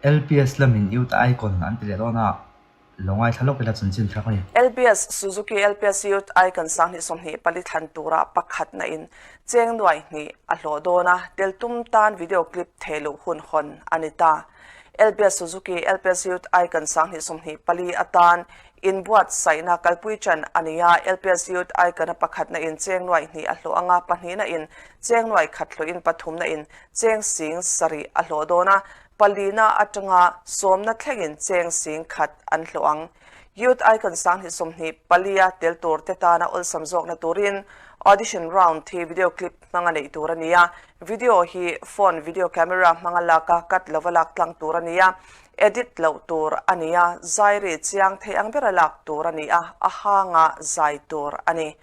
LPS lamin Youth Icon an ti leh dawn a, lo ngaithla lawk ila chanchin thar a ni. LPS Suzuki LPS Youth Icon 2024 thlan tura pakhatna in cheng nuai hnih a hlawh dawn a, tel tum tan video clip theh luh hun hawn a ni ta. LPS Suzuki LPS Youth Icon 2024 atan inbuatsaihna kalpui ṭan a ni a, LPS Youth Icon a pakhatna in cheng nuai hnih a hlawh ang a, pahnihna in cheng nuai khat hlawhin pathumna in cheng sing sarih a hlawh dawn a, palina atanga sawmna thlengin cheng sing khat an hlawh ang. Youth Icon 2024 a tel tur te tana awlsam zawkna turin audition round hi video clip hmanga neih tur a ni a, video hi phone video camera hmanga laka cut lova lak tlang tur a ni a, edit loh tur a ni a, zai ri chiang thei ang bera lak tur a ni a, a hanga zai tur a ni.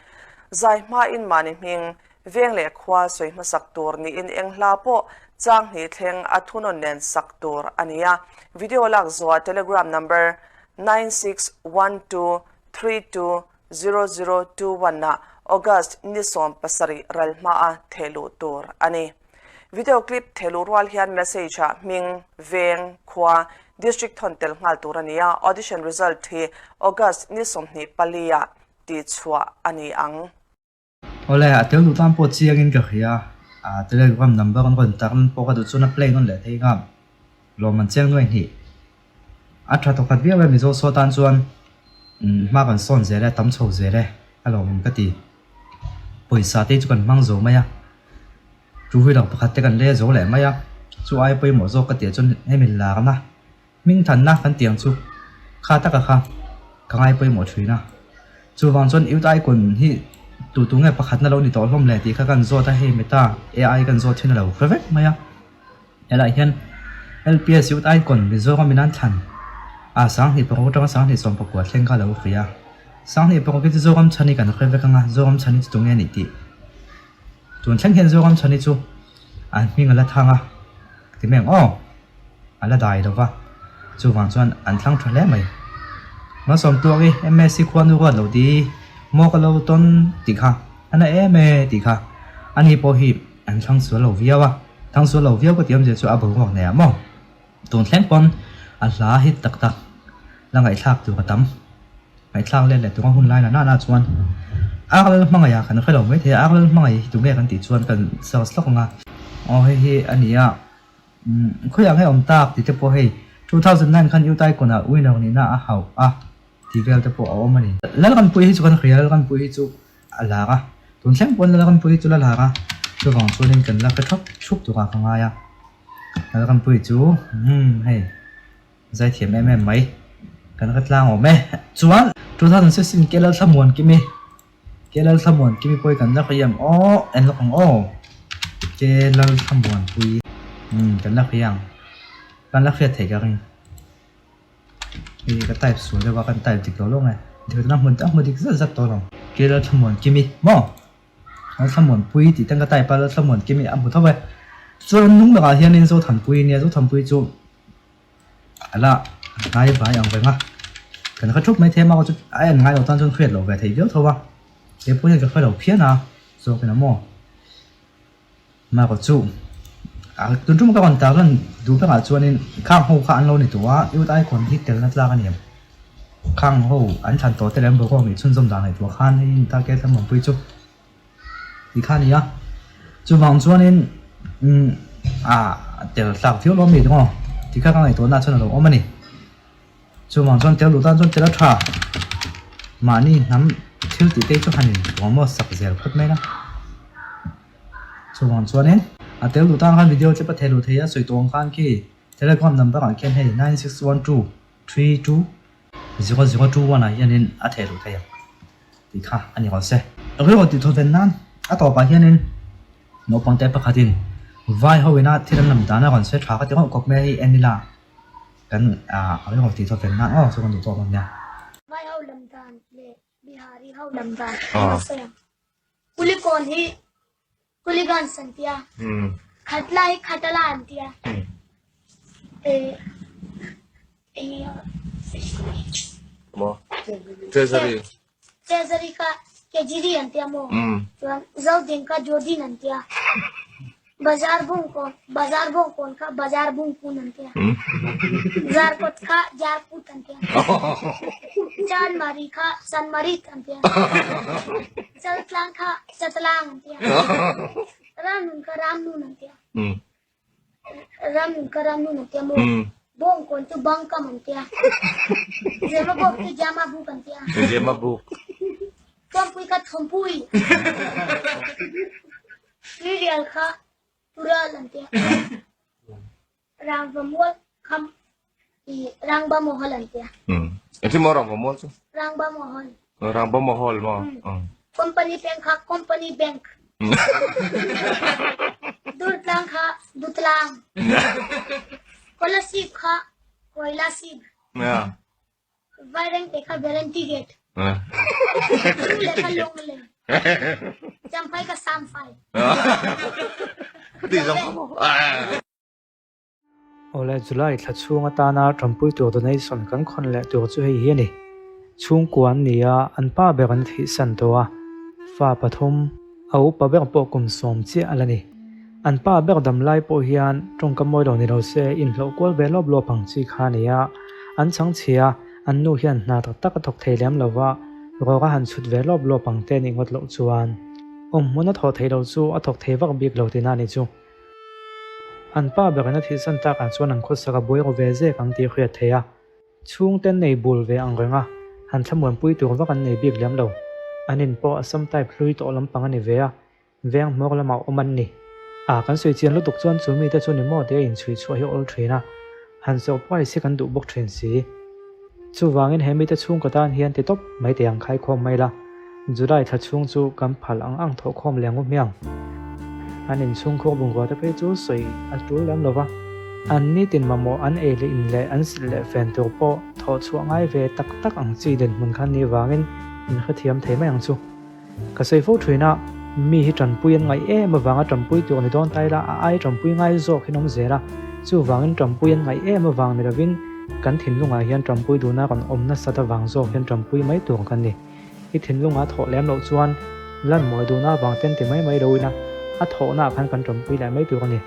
Zai hmain mahni hming Veng leh khua sawi hmasak tur niin eng hla pawh chang hnih thleng a thunawn nen sak tur a ni a. Video lak zuah Telegram number 9612320021 ah August ni 17 ral hmaa theh luh tur a ni. Video clip theh luh rual hian message ah hming, veng, khua, district thawn tel nghal tur a ni a. Audition result hi August ni 24 ah tihchhuah a ni ang. Awle, a tel duh tan pawh chiangin ka hria a, Telegram number an rawn tar pawh ka duh chuan a play nawn leh thei ngam. Lawm an chiang nuai hnih. A tha thawkhat viau e Mizo saw tan chuan hma kan sawn zel e, tam chho zel e a lawmawm ka ti. Pawisa te chu kan hmang zo mai a, two wheeler pakhat te kan lei zo leh mai a, chu ai pawimawh zawk ka tih chuan hemi larna Hmingthanna kan tih ang chu kha taka kha ka ngai pawimawh thin a. Chuvang chuan Youth Icon hi tu tu nge pakhatna lo ni tawh hlawm le tih kha kan zawt a, hei Meta AI kan zawt thin a lo hre vek mai a. Helaiah hian LPS Youth Icon Mizoram in an thlan a, 2006 atanga 2019 thleng kha a lo hria a. 2006 hi chu Zoram chhan hi kan hre vek ang a, Zoram chhan hi chu tunge a nih tih. Tun thleng hian Zoram chhan hi chu an hming a la thang a, ti mai ang aw. A la dai lo va, chuvang chuan an thlang tha hle mai. Malsawm tuak i MSc khuanu ruat lo ti maw ka lo tawn tih kha a na em e tih kha ani pawh hi an thlang sual lo viau a, thlang sual lo viau ka ti awmzia chu a boruak nei ah maw. Tun thleng pawn a hla hit tak tak la ngaihthlak tur a tam. Ngaihthlak let leh tura hun lai la nana chuan Ar lal hmangaih ah kan hre lo maithei a, Ar lal hmangaih hi tunge kan tih chuan kan search lawk ang a. Aw hei hi a ni a. Khawiah nge awm tak tih te pawh hei 2009 khan Utaikon ah winner nihna a hauh a tih vel te pawh a awm a ni. Lalrampuii hi chu kan hria, Lalrampuii hi chu a lar a, tun thleng pawn Lalrampuii hi chu la lar a, chuvang chuanin kan la hre thup thup turah ka ngai a. Lalrampuii chu umm hei zaithiam em em mai kan hre tlang awm e. Chuan 2016 K Lalthlamuankimi Ke Lalthlamuan Kimi pawh hi kan la hria ang aw, en lawk ang aw. Ke Lalthlamuan pui umm kan la hria ang, kan la hriat theih ka ring. Hei ka type sual deuh a, kan type dik lo lawk nge, dik na hmu a hmu dik zat zat tawh lo. Ke Lalthlamuan Kimi maw, Lalthlamuan pui tih ten ka type a, Lalthlamuan Kimi a hmu tho e. Chuan hnung lakah hianin Zothanpui nia, Zothanpui chu. A la hnai vai ang reng a, kan hre thup mai thei a, mahse chu a en ngai lo tan chuan hriat loh ve theih viau tho a, kei pawh hian ka hre lo phian a, zawk in a maw mahse chu a tun tum ka rawn tar lan duh berah chuanin khang ho kha an lo ni tawh a, youth icon hi telna tlak a ni em khang ho an thlan tawh te leh an boruak nih chhunzawm dan ngaihtuah khan hei in target a mawmpui chu. Ti kha a ni a, chuvang chuanin umm ah tel tlak viau lo a mi te maw ti kha ka ngaihtuahna chuan a lo awm a ni. Chuvang chuan tel duh tan chuan tel a tha, mahni hnam thil tih te chu han in promote sak zel phawt mai la. Chuvang chuanin a tel duh tan khan video clip a thei luh thei a, sawi tawh ang khan khi telegram number ah khian hei 961232. 0021 ah hianin a theh luh thei ang tih kha a ni rawh se. Rilru tih thawven nan a tawpah hianin naupang te pakhatin vai ho ina thil an lam dan a rawn sawi tha ka ti reuh kawp mai a hei en ila kan ah rilru tih thawven nan aw chu kan duh tawk dawn nia. Vai ho lam dan leh Bihari ho lam dan an rawn sawi ang. Kulikawn hi Kuligans an tia. Khatla hi Khatala an tia. Maw? Treasury. Treasury kha Kejiri an tia maw? Chuan Zodin kha Jodin an tia. Bazar Bawngkawn, Bazar Bawngkawn kha Bazar Bawngkun an tia. Zarkawt kha Jarkut an tia. Chanmari kha Chanmarit an tia. Chaltlang kha Chatlang an tia. Ramnun kha Ramnun an tia. Ramnun kha Ramnun an tia maw? Bawngkawn chu Bangkam an tia. Zemabawk chu Jamabuk an tia. Zemabuk. Thuampui kha Thawmpui. Tuirial kha Tural an tia. Rangva mual kha Rangba Mahal an tia. Engtin maw Rangva mual chu? Rangba Mahal. Rangba Mahal maw? Company bank kha Company bank. Durtlang kha Dutlang. Kolasib kha Koilasib. Vairengte kha Guarantee Gate. Lunglei kha Lunglei. Champhai kha Samphai. Awle July thla chhung atana Tanpui tur donation kan khawn leh tur chu hei hi a ni. Chhungkua an ni a, an pa ber an thihsan tawh a, fa pathum, a upa ber pawh kum sawm chiah a la ni. An pa ber dam lai pawh hian tawngka mawi lo ni lo se inhlawh kual ve lawp lawp ang chi kha a ni a, an chhang chhia, an nu hian hna tak tak a thawk thei lem lo va, rawk a han chhut ve lawp lawp ang te nih ngawt loh chuan awm hmun a thawh theih loh chu a thawk thei vak bik lo tihna a ni chu. An pa berin a thihsan takah chuan an khawsak a buai ru ve zek ang tih hriat theih a. Chhungte nei bul ve ang reng a, han thlamuanpui tur vak an nei bik lem lo. An in pawh a sam type hlui tawh lampang a ni ve a, Veng hmawr lamah awm an ni. A, kan sawi chian lutuk chuan chu mite chu ni maw tia inchhui chhuah hi awl thin a, han surprise hi kan duh bawk thin si. Chuvangin he mite chhungkaw tan hian ti tawp mai teh ang khaikhawm mai la, July thla chhung chu kan phal ang ang thawhkhawm leh ngu hmiang. An inchhungkhur bungrua te phei chu sawi a tul lem lo va, an nitin mamawh an ei leh in leh an silh leh fen tur pawh thawh chhuah ngai ve tak tak ang chi dinhmun khan ni vangin inhrethiam thei mai ang chu. Ka sawi fo thin a, mi hi tanpui an ngaih em avanga tanpui tur ni dawn ta ila a ai tanpui ngai zawk hi an awm zel a, chuvangin tanpui an ngaih em avang ni lovin kan thinlungah hian tanpui duhna rawn awm nasat avang zawk hian tanpui mai tur kan ni. I thinlungah thawh lem loh chuan lan mawi duhna avang ten ti mai mai lo ila a thawhnaah khan kan tanpui leh mai tur a ni.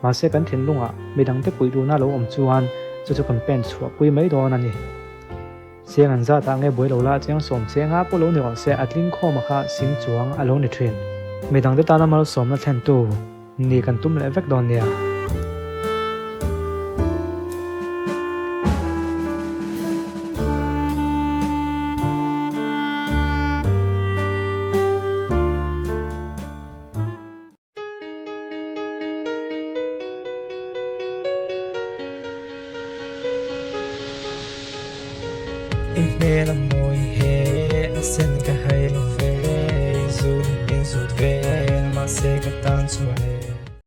Mahse kan thinlungah midangte puih duhna lo awm chuan chu chu kan pen chhuahpui mai dawn a ni. Chiang an zat ah nge buai lo la chiang sawm che nga pawh lo ni rawh se a tling khawm a kha sing chuang a lo ni thin. Midang te tana malsawmna thlen tu ni kan tum leh vek dawn nia. I hmel a mawi he a sen ka hai lo ve, zut in zut vel mahse ka tan chuan e.